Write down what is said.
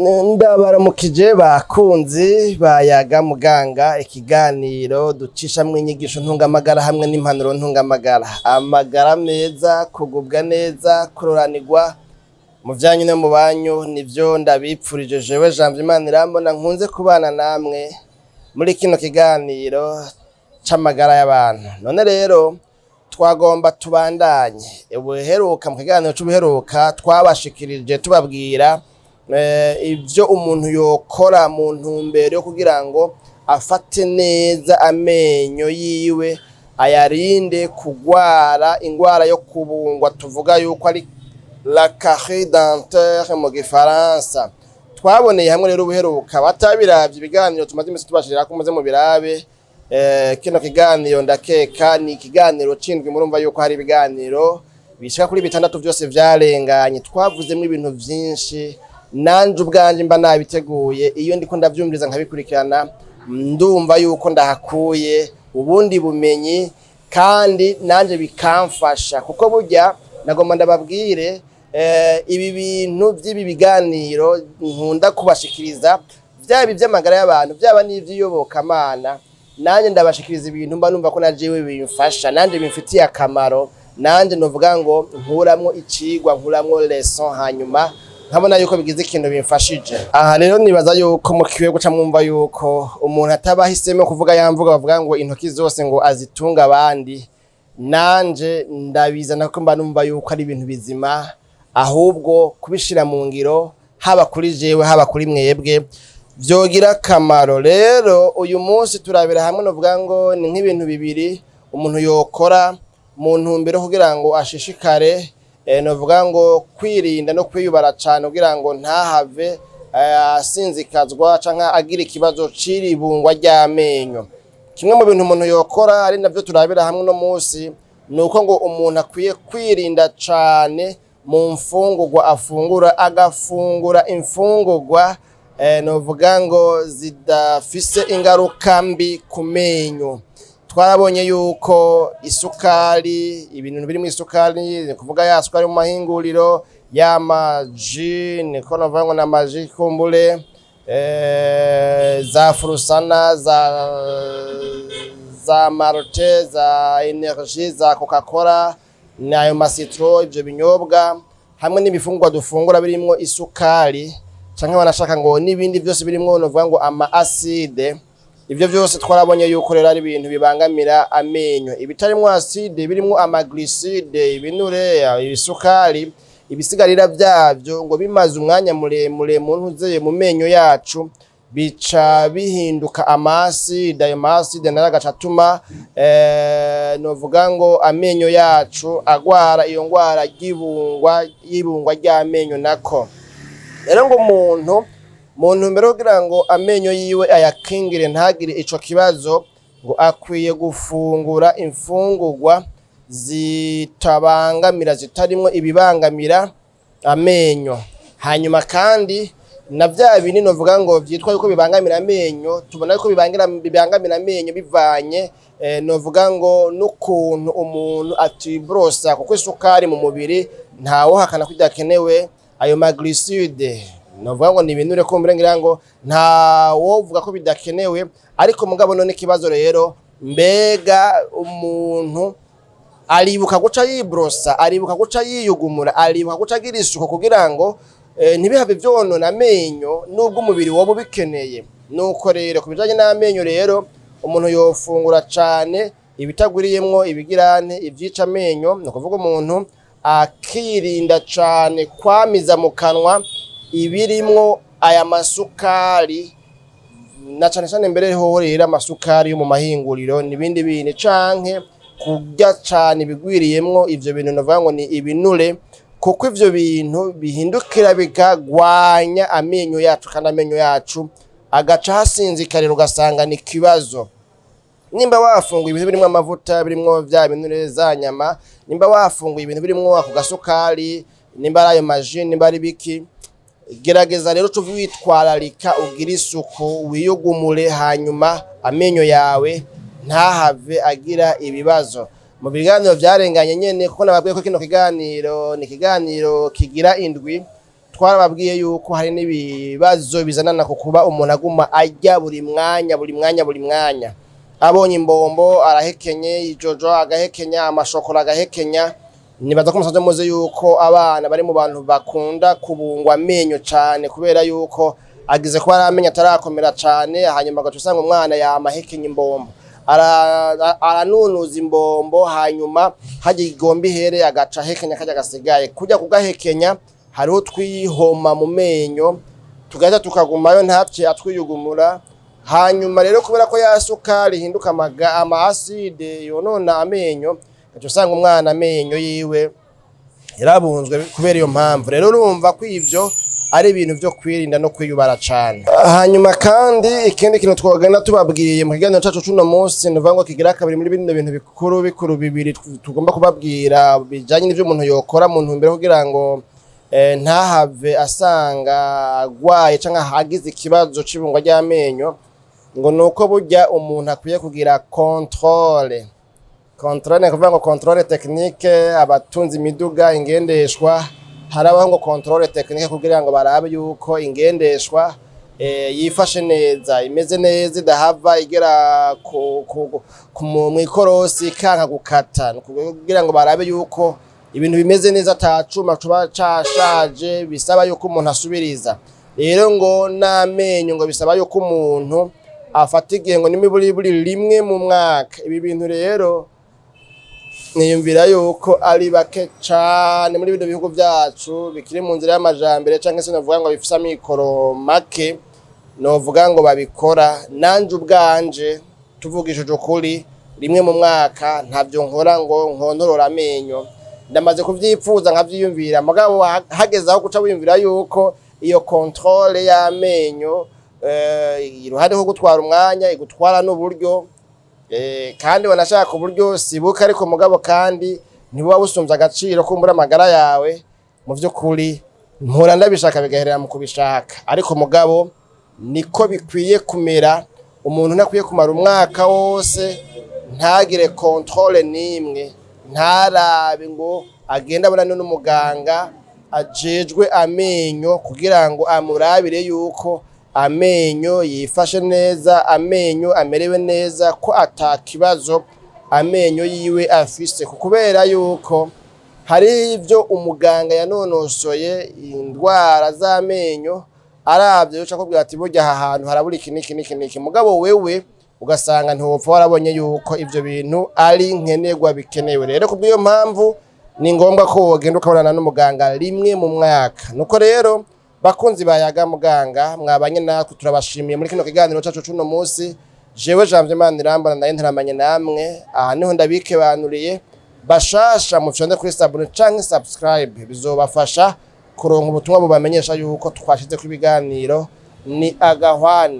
Ndabaramukije bakunzi bayaga muganga, ikiganiro ducishamwo inyigisho ntungamagara hamwe n'impanuro ntungamagara. Amagara meza, kugubwa neza, kuroranirwa mu vyanyu no mu banyu, nivyo ndabipfurije jewe Janvier Manirambona nkunze kubana namwe muri kino kiganiro c'amagara y'abantu. None rero twagomba tubandanye ubuheruka. Mu kiganiro c'ubuheruka twabashikirije tubabwira ivyo umuntu yokora mu ntumbero yo kugira ngo afate neza amenyo yiwe, ayarinde kugwara ingwara yo kubungwa, tuvuga yuko ari la carie dentaire mu gifaransa. Twaboneye hamwe rero ubuheruka. Batabiravye ibiganiro tumaze imisi tubashirako, muze mubirabe. Kino kiganiro ndakeka ni ikiganiro cindwi. Murumva yuko hari ibiganiro bishika kuri bitandatu vyose vyarenganye. Twavuzemwo ibintu vyinshi. Nanje ubwanje mba nabiteguye, iyo ndiko ndavyumviriza nkabikurikirana, ndumva yuko ndahakuye ubundi bumenyi kandi nanje bikamfasha, kuko burya nagomba ndababwire, ibi bintu vy'ibi biganiro nkunda kubashikiriza, vyaba ivy'amagara y'abantu, vyaba n'ivy'iyobokamana, nanje ndabashikiriza ibintu mba numva ko na jewe bimfasha, nanje bimfitiye akamaro, nanje novuga ngo nkuramwo icigwa, nkuramwo leçon, hanyuma nkabona yuko bigize ikintu bimfashije. Aha rero nibaza yuko mukwiye guca mwumva yuko umuntu ataba ahisemo kuvuga ya mvuga bavuga ngo intoki zose ngo azitunga abandi. Nanje ndabizana ko mba numva yuko ari ibintu bizima, ahubwo kubishira mu ngiro, haba kuri jewe, haba kuri mwebwe, vyogira akamaro. Rero uyu munsi turabira hamwe, novuga ngo ni nk'ibintu bibiri umuntu yokora mu ntumbero kugira ngo ashishikare, novuga ngo kwirinda no kwiyubara cane kugira ngo ntahave asinzikazwa canke agira ikibazo c'iribungwa ry'amenyo. Kimwe mu bintu umuntu yokora, ari navyo turabira hamwe uno munsi, ni uko ngo umuntu akwiye kwirinda cane mu mfungurwa afungura, agafungura imfungurwa, novuga ngo zidafise ingaruka mbi ku menyo. Twarabonye yuko isukari, ibintu birimwo isukari, ni kuvuga ya sukari mu mahinguriro, y'amaji, niko novuga ngo n'amaji kumbure, za Furusana, za Marote, za Energie, za Coca Cola, n'ayo masitro, ivyo binyobwa hamwe n'ibifungurwa dufungura birimwo isukari, canke wanashaka ngo n'ibindi vyose birimwo, novuga ngo ama acide, ivyo vyose twarabonye yuko rero ari ibintu bibangamira amenyo. Ibitarimwo acide, birimwo ama glucides, ibinure, isukari, ibisigarira vyavyo ngo bimaze umwanya muremure mu ntuzeye mu menyo yacu, bica bihinduka ama acide. Ayo ma acide nayo agaca atuma, novuga ngo amenyo yacu agwara iyo ngwara ry'ibungwa, y'ibungwa ry'amenyo nako. Rero ngo umuntu mu ntumbero yo kugira ngo amenyo yiwe ayakingire ntagire ico kibazo, ngo akwiye gufungura imfungurwa zitabangamira, zitarimwo ibibangamira amenyo. Hanyuma kandi na vya bindi novuga ngo vyitwa yuko bibangamira amenyo, tubona yuko bibangamira amenyo bivanye, novuga ngo n'ukuntu umuntu atibrosa, kuko isukari mu mubiri ntawohakana ko idakenewe. Ayo ma glucides, novuga ngo ni ibinure kumbure, ngira ngo ntawovuga ko bidakenewe. Ariko mugabo none ikibazo rero, mbega umuntu aribuka guca yibrosa, aribuka guca yiyugumura, aribuka guca agira isuku kugira ngo ntibihave vyonona amenyo, nubwo umubiri woba ubikeneye? Nuko rero ku bijanye n'amenyo rero, umuntu yofungura cane ibitagwiriyemwo ibigirante, ivyica amenyo. Ni ukuvuga umuntu akirinda cane kwamiza mu kanwa ibirimwo aya masukari, na cane cane mbere hoho rero amasukari yo mu mahinguriro n'ibindi bintu, canke kurya cane ibigwiriyemwo ivyo bintu novuga ngo ni ibinure, kuko ivyo bintu bihindukira bikagwanya amenyo yacu, kandi amenyo yacu agaca hasinzikarira, ugasanga ni ikibazo. Nimba wafunguye ibintu birimwo amavuta, birimwo vya binure, za nyama, nimba wafunguye ibintu birimwo ako gasukari, nimba ari ayo maji, nimba ari biki, gerageza rero uce witwararika, ugire isuku, wiyugumure, hanyuma amenyo yawe ntahave agira ibibazo. Mu biganiro vyarenganye nyene, kuko nababwiye ko kino kiganiro ni ikiganiro kigira indwi. Twarababwiye yuko hari n'ibibazo bizanana ku kuba umuntu aguma arya buri mwanya, buri mwanya, buri mwanya. Abonye imbombo arahekenye, ijojo agahekenya, amashokora agahekenya. Nibaza ko musanzwe muzi yuko abana bari mu bantu bakunda kubungwa amenyo cane, kubera yuko agize kuba ari amenyo atarakomera cane. Hanyuma agaca usanga umwana yama ahekenya imbombo, aranunuza imbombo, hanyuma harya igomba ihere agaca ahekenya karya gasigaye. Kurya kugahekenya, hariho twihoma mu menyo, tugahita tukagumayo, ntapye atwiyugumura. Hanyuma rero, kubera ko ya sukari ihinduka ama acide yonona amenyo, ugaca usanga umwana amenyo yiwe yarabunzwe kubera iyo mpamvu. Rero urumva ko ivyo ari ibintu vyo kwirinda no kwiyubara cane. Hanyuma kandi ikindi kintu twogenda tubabwiye mu kiganiro cacu c'uno munsi, nuvuga ngo kigira kabiri muri bino bintu bikuru bikuru bibiri tugomba kubabwira bijanye n'ivyo umuntu yokora mu ntumbero kugira ngo ntahave asanga agwaye canke agize ikibazo c'ibungwa ry'amenyo, ngo nuko burya umuntu akwiye kugira contrôle. Contrôle ni kuvuga ngo contrôle technique. Abatunze imiduga, ingendeshwa, harabaho ngo contrôle technique kugira ngo barabe yuko ingendeshwa yifashe neza, imeze neza, idahava igera mw'ikorosi ikanka gukata. Ni kugira ngo barabe yuko ibintu bimeze neza, ata cuma cuba cashaje bisaba yuko umuntu asubiriza. Rero ngo n'amenyo, ngo bisaba yuko umuntu afata igihe, ngo n'imiburiburi rimwe mu mwaka. Ibi bintu rero niyumvira yuko ari bake cane muri bino bihugu vyacu bikiri mu nzira y'amajambere, canke se novuga ngo bifise amikoro make, novuga ngo babikora. Nanje ubwanje, tuvugishije ukuri, rimwe mu mwaka ntavyo nkora ngo nkontorora amenyo. Ndamaze kuvyipfuza, nkavyiyumvira, mugabo hageze aho guca wiyumvira yuko iyo contrôle y'amenyo, iruhande ko gutwara umwanya, igutwara n'uburyo, kandi wanashaka uburyo sibuka, ariko mugabo kandi ntibuba busumvye agaciro kumbura amagara yawe. Mu vy'ukuri mpora ndabishaka, bigaherera mu kubishaka, ariko mugabo niko bikwiye kumera. Umuntu ntakwiye kumara umwaka wose ntagire contrôle n'imwe, ntarabe ngo agende abonane n'umuganga ajejwe amenyo kugira ngo amurabire yuko amenyo yifashe neza, amenyo amerewe neza, ko ata kibazo amenyo yiwe afise. Kubera yuko hari ivyo umuganga yanonosoye indwara z'amenyo, aravye yoca akubwira ati: "Burya aha hantu harabura iki n'iki n'iki n'iki." Mugabo wewe ugasanga ntiwopfa warabonye yuko ivyo bintu ari nkenerwa, bikenewe. Rero kubw'iyo mpamvu ni ngombwa ko wogenda ukabonana n'umuganga rimwe mu mwaka. Nuko rero, bakunzi bayaga muganga, mwabanye natwe, turabashimiye muri kino kiganiro cacu c'uno munsi. Jewe Janvier Manirambona naye ntaramanye namwe, aha niho ndabikebanuriye. Bashasha, mufyonde kuri s'abonner canke subscribe, bizobafasha kuronka ubutumwa bubamenyesha yuko twashizeko ibiganiro. Ni agahwane.